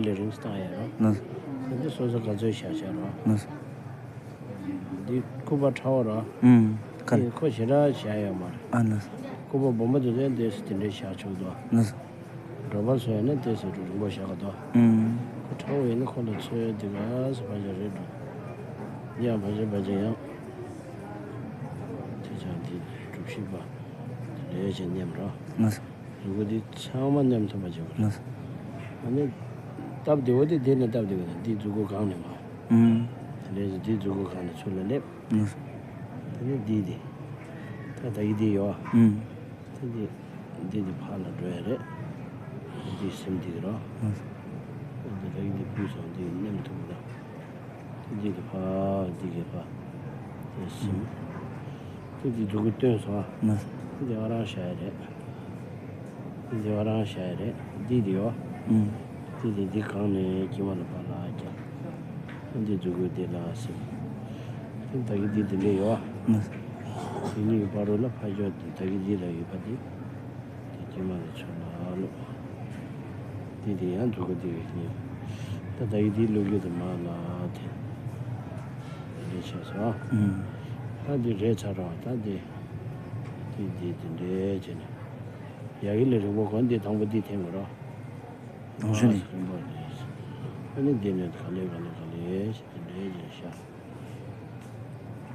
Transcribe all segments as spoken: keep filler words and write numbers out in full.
ལས་རིམ་བཏང་ཡ་རོ། ན། དེ་འདི་སོ་སོ་ག་ཚོད་བཞག་བཞག་རོ། ན། འདི་སྐུད་པ་ཕྲ་བོ་རོ། ཨུམ། ཁ་ལ། འདི་ཁོ་ཞེ་དྲག་བཞག་ཡོད་མ་རེད། ཨ་ན། སྐུད་པ་སྦོམ་པ་དེ་ཚོ་དེ་སུ་དེ་འདྲའི་བཞག་ཆོག་དོ། ན། སྒྲོ་པ་བཟོ་ཡ་ན་དེ་སུ་རིང་པོ་བཞག་ག་དོ། ཨུམ། ཁོ་ཕྲ་བོ་ཡིན་ན་ཁོ་ལ་ཚོད་དེ་ག་སུ་བ་བཞག་རེད་འགྲོ། འདི་ཡང་བ་བཞག་བ་བཞག་ཡང་། དེ་ཅང་དེ་གྲུ་བཞི་པ་དེ་འདྲའི་བྱས་མཉམ་རོ། ན། མཛུ་གུ་འདི་ཚང་མ་མཉམ་ཐུབ་པ་བྱེད་དགོས། ཨ་ནི། སྟབས་བདེ་བོ་དེ་འདི་ནས་སྟབས་བདེ་བོ་དང་འདི་མཛུ་གུ་སྒང་ནས་མར། ཨུམ། དེ་ནས་འདི་མཛུ་གུ་སྒང་ནས་ཚུར་ལ་སླེབས། ཨུམ། དེ་ནས་འདི་འདི། ད་ད་གི་འདི་ཡོད། ཨུམ། དེ་འདི། འདི་འདི་ཕར་ལ་འགྲོ་ཡ་རེད། འདི་སེམས་འདི་རོ། ཨུམ། འདི་ད་གི་འདི་ཕུལ་སོང་འདི་མཉམ་ཐུབ་ལ། འདི་གི་ཕ། འདི་གི་ཕ། འདི་སིམ། འདི་འདི་མཛུ་གུ་བཏོན་སོང་ཨ། ན། འདི་ཨ་རང་བཞག་ཡ་རེད། འདི་ཨ་རང་བཞག་ཡ་རེད། འདི་འདི་ཡོ། ཨུམ། འདི་འདི་འདི་གང་ནས་ཀྱི་མ་ལ་ཕ་ལ་རྒྱ། འདི་མཛུ་གུ་འདི་ལ་སིམ། འདི་ད་གི་འདི་འདི་འདྲ་ཡོ། ན། འདི་གཉིས་ཀྱི་བར་རུ་ལ་ཕ་ཞོག་འདི་ད་གི་འདི་ལ་ཡོད་པ་འདི། དེ་དཀྱིལ་མ་ལ་ཚུར་ལ་བླུགས། དེ་དེ་ཡང་འཛུགས་དགོས་དེ་བས་ཉེ། ད་ད་ཡི་དེའི་བླུགས་རྒྱུ་དེ་མ་ལ་དེ། དེ་འདྲས་བྱས་སོ། ཨུམ། ད་དེ་རེད་ཚར་རོ་ད་དེ། དེ་དེ་དེ་འདྲས་བྱས་ནས། ཡ་གི་ལས་རིང་པོ་གོན་དེ་དང་པོ་དེ་འཐེན་དགོས་རོ། དང་ཤོས་ནི། རིང་པོ་དེ། ཨ་ནི་དེ་ནས་ག་ལེ་ག་ལེ་ག་ལེ་བྱས་དེ་འདྲས་བྱས་ཤག་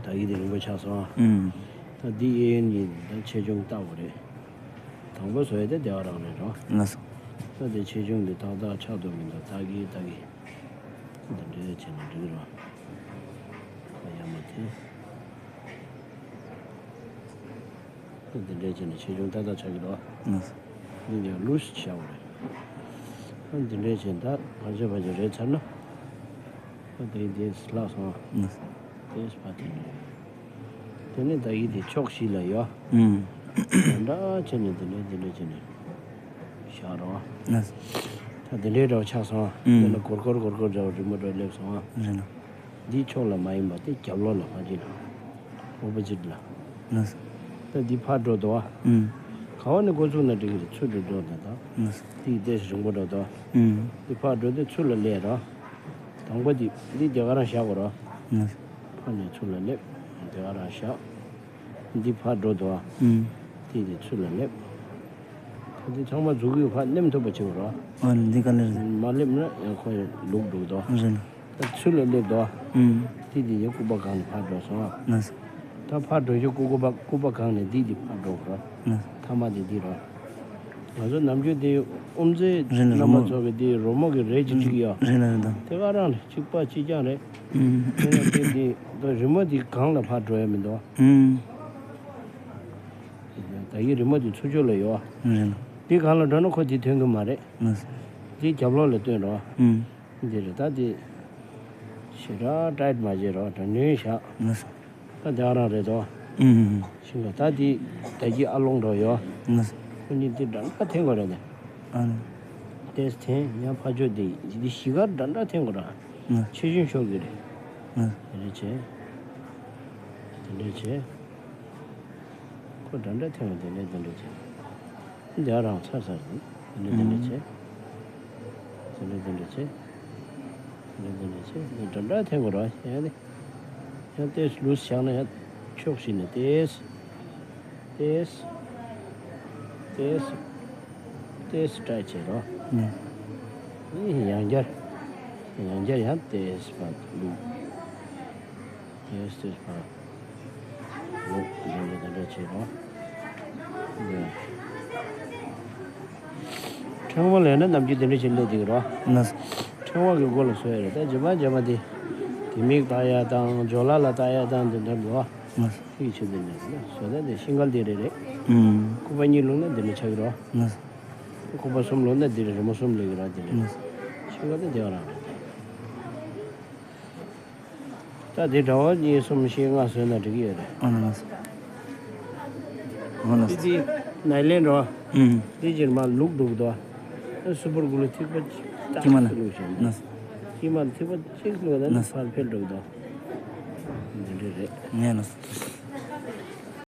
ད་ཡི་དེ་རིང་པོ་ཆགས་སོང་། ཨུམ། ད་འདི་གཡས་གཡོན་གཉིས་ད་ཆེ་ཆུང་ལྟ་བ་རེད། དང་པོ་བཟོ་ཡ་དེ་བདེ་བ་རང་རེད་རོ། ལགས་སོ། ད་དེ་ཆེ་ཆུང་གི་ཏག་ཏག་ཆགས་འདུག་མི་འདུག་ལྟ་གི་ལྟ་གི། འདི་འདྲའི་བྱས་ན་འགྲིག་རོ། ཨ་ཡ་མ་དེ། འདི་འདྲའི་བྱས་ན་ཆེ་ཆུང་ཏག་ཏག་ཆགས་ཀྱི་རོ། ལགས་སོ། འདི་འདྲའི་ལུས་བྱ་བ་རེད། ཨ་འདི་འདྲའི་བྱས་ན་ད་བར་ཆད་བར་ཆད་རེད་ཚར་ན། ཨ་དེ་དེ་ལགས་སོ། ལགས་སོ། དེ་སྤ་དེ་འདྲ། དེ་ནས་ད་ཡིད་དེ་ཕྱོགས་བཞི་ལ་ཡོད། ཨུམ། འདྲ་འདྲ་བྱས་ནས་འདི་འདྲ་འདི་འདྲ་བྱས་ནས་བཞག་རོགས། ལགས། ད་འདི་འདྲའི་འདྲ་བ་ཆགས་སོང་། ཨུམ། འདི་ལ་སྒོར་སྒོར་སྒོར་སྒོར་འདྲ་བ་རི་མོ་འདྲ་བ་སླེབས་སོང་། རེད་ལགས། འདིའི་ཕྱོགས་ལ་མ་ཡིན་པ་དེ་རྒྱབ་ལོགས་ལ་ཕ་གི་ལ། ཨོ་པོ་ཟིཊ་ལ། ལགས། ད་འདི་ཕར་འགྲོ་འདུག་ཨ། ཨུམ། ག་བ་ནས་འགོ་བཙུགས་ན་འགྲིག་གི་རེད་ཚུར་འགྲོ་འགྲོ་ད་ད། ལགས། འདི་ཏོག་ཙམ་རིང་པོ་འགྲོ་འདུག་ཨ། ཨུམ། འདི་ཕར་འགྲོ་དུས་ཚུར་ལ་སླེབས་རོགས། དང་པོ་འདི་འདི་རྒྱ་གར་རང་བཞག་དགོས་རོགས། ལགས། ཕར་ནས་ཚུར་ལ་སླེབས། རྒྱ་གར་རང་བཞག་འདི་ཕར་འགྲོ་འདུག་ཨ། ཨུམ། འདི་འདི་ཚུར་ལ་སླེབས། ད་འདི་ཚང་མ་མཛུག་གུ་ཕར་མནན་ཐུབ་པ་བྱེད་དགོས་རོགས། ཨ་འདི་ག་ལེར་རེད། མ་སླེབས་ན་ཡང་ཁོ་ཡང་ལུག་འགྲོ་འདུག་ཨ། རེད་ལགས། ད་ཚུར་ལ་སླེབས་འདུག་ཨ། ཨུམ། འདི་འདི་ཡང་སྐུད་པ་སྒང་ནས་ཕར་འགྲོ་སོང་ཨ། ལགས། ད་ཕར་འགྲོ་རྒྱུ་སྐུད་པ་སྐུད་པ་སྒང་ནས་འདི་འདི་ཕར་འགྲོ་དགོས་རོགས། ལགས། ཐ་མ་དེ་འདི་རོ། ང་ཚོ་ནམ་རྒྱུན་དེ་དབུ་མཛད་རེད་ལགས། རྣམ་པ་རི་མོ་ཚོ་གི་དེ་རི་མོ་གི་རས་ཅིག་བྲིས་ཡོད། རེད་ལགས་རེད་ད། དེ་ག་རང་རེད་གཅིག་པ་གཅིག་རྐྱང་རེད། ཨུམ། དེ་ནས་དེ་དེ་ད་རི་མོ་དེ་སྒང་ལ་ཕར་འགྲོ་ཡ་མི་འདུག་ཨུམ། ད་ཡི་རི་མོ་དེ་ཚུར་ཕྱོགས་ལ་ཡོད། རེད་ལགས། དེ་སྒང་ལ་འགྲོ་ན་ཁོ་དེ་ཐོན་གི་མ་རེད། ལགས། དེ་རྒྱབ་ལོགས་ལ་སྟོན་རོགས། ཨུམ། འདི་རེད་ད་དེ། ཞེ་དྲག་ཊའིཊ་མ་བྱེད་རོགས་དྲ་ནུས་བཞག་ལགས། ད་དེ་ཨ་རང་རེད་དོ། ཨུམ། ཤིང་ལ་ད་དེ་ད་གི་ཨ་ལོང་འགྲོ་ཡོད། ལགས། ཁོ་གཉིས་དེ་འདྲ་འདྲ་འཐེན་དགོས་རེད་དེ། ཨ་ནི། དེ་འཐེན་ཡང་ཕར་ཕྱོགས་དེ་དེ་གཞིས་ཀ་འདྲ་འདྲ་འཐེན་དགོས་ར། ལགས། ཆེ་ཆུང་ཤོག་གི་རེད། ལགས། དེ་འདྲ་བྱས། དེ་འདྲ་བྱས། ཁོ་འདྲ་འདྲ་འཐེན་དགོས་དེ་འདྲ་དེ་འདྲ་བྱས། འདི་རང་ཚར་ཚར་འདི་འདི་འདི་འདི་བྱེད། འདི་འདི་འདི་འདི་བྱེད། འདི་འདི་འདི་བྱེད། འདི་འདྲ་འདྲ་འཐེན་དགོས་ར་ཡ་ནི། ཡང་ཏེས་ལུས་བཞག་ན་ཡང་ཕྱོགས་བཞི་ནས་ཏེས། ཏེས། ཏེས། ཏེས་ཊའིཊ་བྱེད་རོགས། ཨུམ། ཡང་བསྐྱར། ཡང་བསྐྱར་ཡང་ཏེས་པ་ལུས། ཡེས་ཏེས་པ། ལོ། འདི་འདྲ་འདི་འདྲ་བྱེད་རོགས། འདི། ཕྲེང་བ་ལས་ན་ནམ་རྒྱུན་འདི་འདྲ་བྱེད་ལས་འདི་རོགས། ལགས། ཕྲེང་བ་གི་སྒོ་ལ་བཟོ་ཡ་རེད་ད་རྗེས་མ་རྗེས་མ་འདི། དེ་མིག་ལྟ་ཡ་དང་ཇོ་ལ་ལ་ལྟ་ཡ་དང་འདི་འདྲ་འགྲོ། ལགས། ཧིག་ཆེ་འདི་འདྲ་ལ་བཟོ་ད་འདི་ཤིང་གལ་འདི་རེད་རེད། ཨུམ། སྐུད་པ་གཉིས་བླུགས་ན་འདི་འདྲ་ཆགས་ཀྱི་རོགས། ལགས། སྐུད་པ་གསུམ་བླུགས་ན་འདི་རེད་རི་མོ་གསུམ་ལེགས་ཀྱི་རོགས་འདི་རེད། ལགས། ཤིང་གལ་འདི་འདི་བ་རང་རེད། ད་དེ་འདྲ་བ་གཉིས་གསུམ་བཞི་ལྔ་བཟོས་ན་འགྲིག་གི་ཡོད་རེད། ཨ་ལ་ལ། ཨ་ལ། དེ་དེ་ནའི་ལོན་འགྲོ། ཨུམ། དེ་རྗེས་མ་ལུག་འདུག་དོ། ཨ་སུ་པར་གུ་ལུ་ཐིགས་པ་ཅིག་ཏག་ཏག་བླུགས་ཤིང་། ལ། དཀྱིལ་མ་ལ་ཐིགས་པ་གཅིག་བླུགས་ན་ནི་ཕར་འཕེལ་འགྲོ་དོ། འདི་འདྲ་རེད། ངས་ལ།